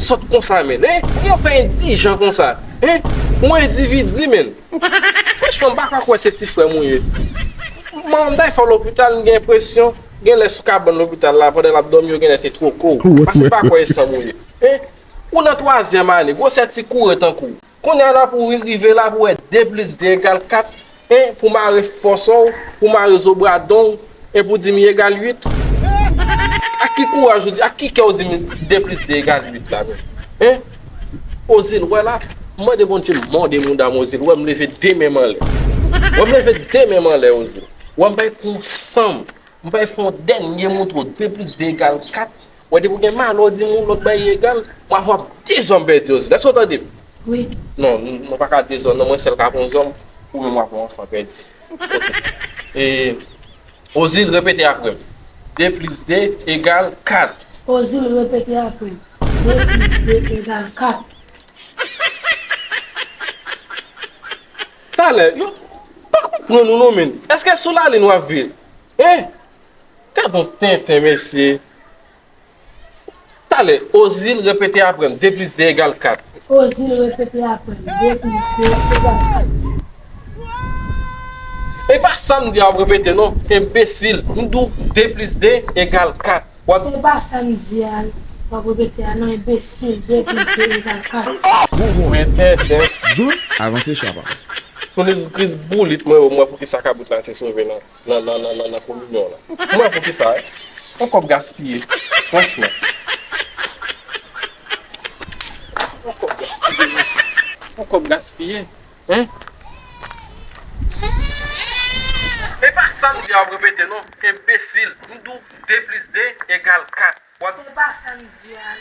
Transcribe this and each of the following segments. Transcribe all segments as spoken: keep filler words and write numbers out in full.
sòt konsa, men, en? Kòman w fè endijan konsa, en? Yon endividi, men. Franchman, m pa ka kwè se ti frè m ou ye. Manman m t al fè w lopital, m gen enpresyon, gen lè sou kabann lopital la, pandan l ap dòmi, yo gen lè te twoke w. Paske m pa kwè se sanm ou ye. En? Ou nan twazyèm ane, gwosè ti koure tankou w. Kounye a la pou w vin rive la pou w wè de plis de egal kat, en, pou mare fòsò w, pou mare zo bradon w, en, pou di m i egal uit. Ak ki kouraj ou di, ak ki kè w di m de plis de egal uit la menm? En? Ozil, wè la, m mande Bondye mòde mouda m, Ozil, wè m leve de men m anlè. Wè m leve de men m anlè, Ozil. Wè m bay konsanm. M pral fè yon dènye moutre w, de plis de egal kat. Wè, depi w gen malè, w di m yon lòt bagay egal, m ap fè w ap dezòm pèdi, Ozil. Èske w tande m? Wi. Non, n- nou pa ka dezòm, non, mwen sèl ka pran zòm, ou menm w ap yon anfan pèdi. Ok. E, Ozil, repete apre m. De plis de egal kat. Ozil, repete apre m. De plis de egal kat. Talè, yo pa konprann ou non, men. Èske sou lalin w ap viv? En? Gad yon tenten, mesye. Talè, Ozil, repete apre m. De plis de egal kat. Ozil, repete apre m. De plis de egal kat. E pa sa m di a w ap repete, non, enbesil. M di w de plis de egal kat. W ap Se pa sa m di a w ap repete a, non, enbesil. De plis de egal kat. Mwen tenten. Jun, avanse chapa. Tounen Kris boulit mwen, mwen pou ki sa kabrit la se sove nan, nan, nan, nan, nan, nan kominyon la. Mwen pou ki sa, en? Yon kòb gaspiye. Franchman. Yon kòb gaspiye. Yon kòb gaspiye. En? E pa sa m di a w ap repete, non. Enbesil. M di w de plis de egal kat. W ap Se pa sa m di a.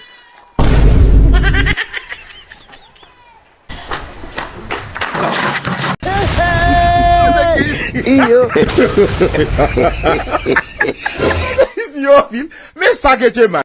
Iyo. Yo, vil. Men sa ke Djema.